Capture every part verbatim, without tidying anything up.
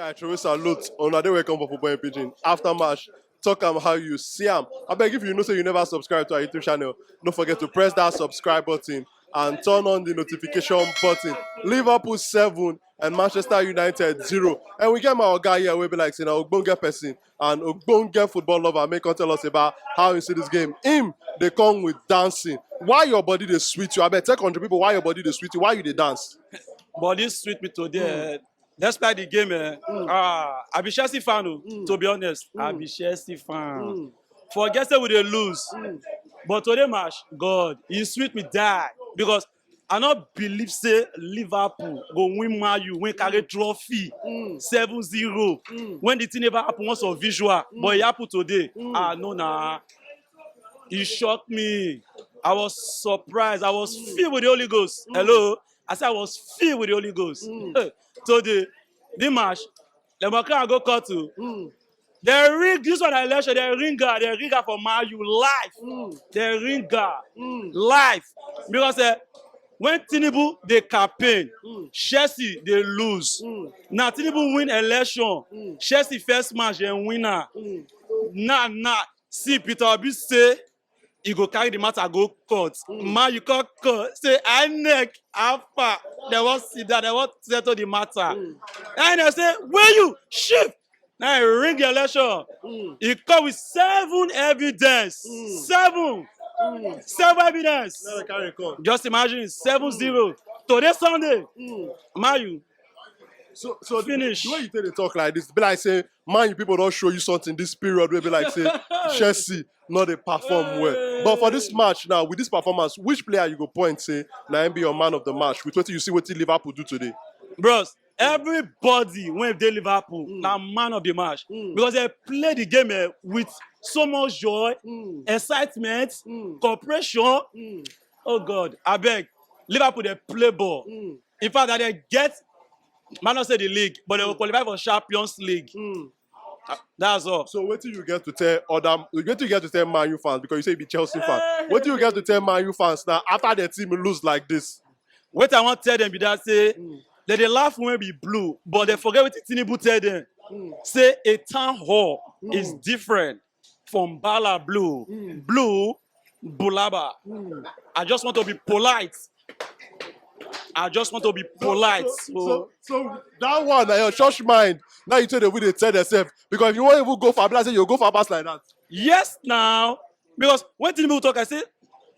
I truly salute una. Dey welcome for Football in Pidgin. After match, talk am how you see am. Abeg, if you know say you never subscribe to our YouTube channel, don't forget to press that subscribe button and turn on the notification button. Liverpool seven and Manchester United zero. And we get my oga here wey be like say na ogbonge person and ogbonge football lover, make come tell us about how you see this game. Him dey come with dancing. Why your body dey sweet you? Abeg, tell country people why your body dey sweet you. Why you dey dance? Body sweet me today. Eh. Despite the game, eh, ah, I be Chelsea fan, oh, to be honest. I be Chelsea fan. Forget say we dey lose. But today match, God, e sweet me die because I no believe say Liverpool go win Man U, win carry trophy seven zero. When the thing never happen once of visual, but e happen today. Ah, no, na. E shock me. I was surprised. I was filled with the Holy Ghost. Hello? I said I was filled with the Holy Ghost. Hey, today, the match, the Macron go cut to. They ring this one election, they ring her, they ring her for Man U life. They ring her life. Because eh, when Tinubu dey campaign, Chelsea dey lose. Now Tinubu win election, Chelsea first match dem win am. Now now see Peter Obi say e go carry the matter go court. Man U come court say INEC, how far? Dem wan sit down, dem wan settle the matter. INEC say where you shift. Now e ring the election. E come with seven evidence. Seven. Seven evidence. Just imagine seven zero. Today Sunday, Man U. So, so finish. The way you take the talk like this, be like say Man U people don show you something this period wey be like say Chelsea no dey perform well. But for this match now, with this performance, which player you go point say na him be your man of the match with wetin you see wetin Liverpool do today? Bros, everybody wey dey Liverpool na man of the match because they play the game eh, with so much joy, excitement, cooperation. Oh God, abeg, Liverpool dey play ball. In fact, I dey get, man no say the league, but they go qualify for Champions League. That's all. So wetin you get to tell other? Wetin you get to tell Man U fans because you say you be Chelsea fan? Wetin you get to tell Man U fans now after their team lose like this? Wetin I wan tell them be that say they dey laugh when be blue, but they forget wetin Tinubu tell them. Say a town hall is different from Bala Blue. Blue Bulaba. I just want to be polite. I just want to be polite. So, so, so that one na your church mind. Now you tell them we dey tell themselves because if you wan even go for abla say you go for abas like that. Yes, now because when Tinubu talk, I say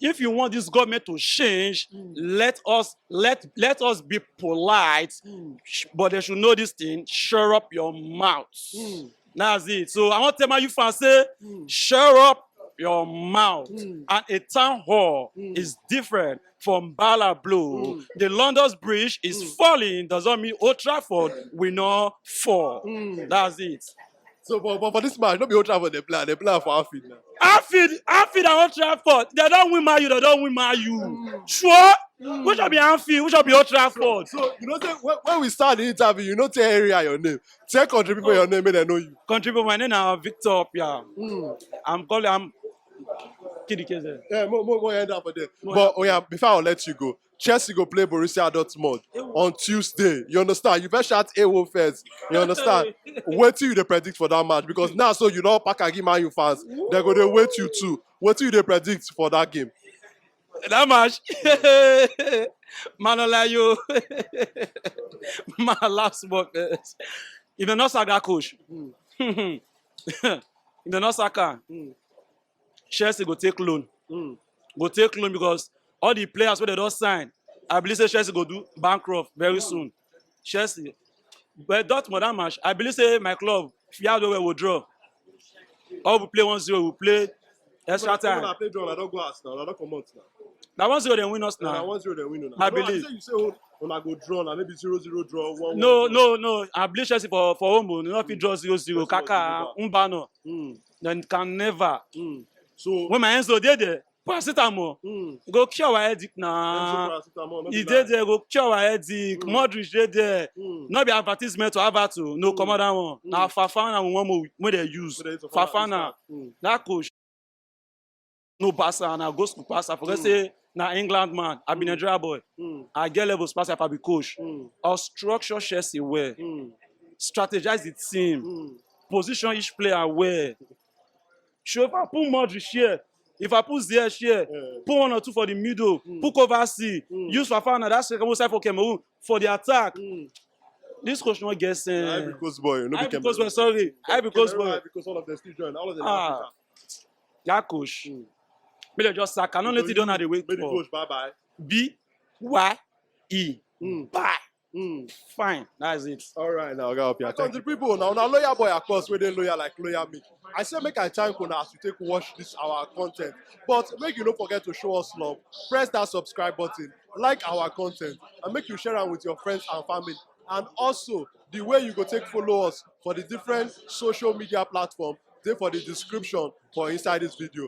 if you want this government to change, let us let let us be polite, sh- but they should know this thing. Shut up your mouth. That's it. So I want to tell my youth fans say, shut up your mouth. And a town hall is different from Bala Blue. The London Bridge is falling. Does not mean Old Trafford will not fall. That's it. So, but, but for this match, no be Old Trafford they play. They play for Anfield now. Anfield, Anfield and Old Trafford. They don't win Man U. They don't win Man U. Sure. Which will be Anfield? Which will be Old Trafford? So you know say when, when we start the interview, you know tell area your name. Tell country people your name, make they know you. Country people, my name is Victor Opia. I'm calling. I'm Kidi Keze. Yeah, more, more, more end up for there. But oh yeah, before I let you go, Chelsea go play Borussia Dortmund on Tuesday. You understand? You first shout A O first. You understand? Wetin you dey predict for that match because now so you don pack and give Man U fans. They go dey wait you too. Wetin you dey predict for that game? That match, man, no lie you. My last word first. If they not sack that coach, if they not sack am, Chelsea go take loan. Go take loan because all the players wey they don sign, I believe say Chelsea go do bankrupt very soon. Chelsea, but Dortmund that match, I believe say my club, Fiado will draw. All we play one zero, we play extra time. I play draw, I don't go ask now, I don't come out now. That one zero they win us Now now. One zero they win now. I No, I believe. say you say oh, una go draw now, maybe zero zero draw, one one. No, no, no. I believe Chelsea for for home. Oh, no fit draw zero zero. Kaka, Mbano. Then can never. So When my Enzo dey there, paracetamol go cure our headache now. Paracetamol, no be E dey lie. There go cure our headache. Modric dey there. No be advertisement to Havertz o. No comot that one. Na Fafana we wan mo wey dey use. Wey dey use for Fafana. That coach no Barca and I go school pass. I forget say na England man. I be Nigeria boy. I get levels pass if I be coach. Or structure Chelsea well. strategize the team, Mm. position each player well. Show if I put Modric here, if I put Ziyech here, Yeah. put one or two for the middle, Mm. put Kovacic, Mm. use Fofana, that's the side for Cameroon for the attack. Mm. This coach no get sense. Ivory Coast boy, no be Ivory Cameroon. Coast boy, sorry. Ivory Coast Cameroon, boy. Ivory Coast, all of them still join. All of them. Ah, Africa. that coach. Mm. Make dem just sack. I don't know if they don't have the wait Make the for. Coach, bye bye. B Y E. Mm. Bye. Mm. Fine. That's it. All right, now, guy up here. Thank you. People, now, now, loyal boy, of course, we dey loyal like loyal me. I say make I thank una as you take watch this our content, but make you don't forget to show us love. Press that subscribe button, like our content, and make you share am with your friends and family. And also, the way you go take follow us for the different social media platform, dey for the description for inside this video.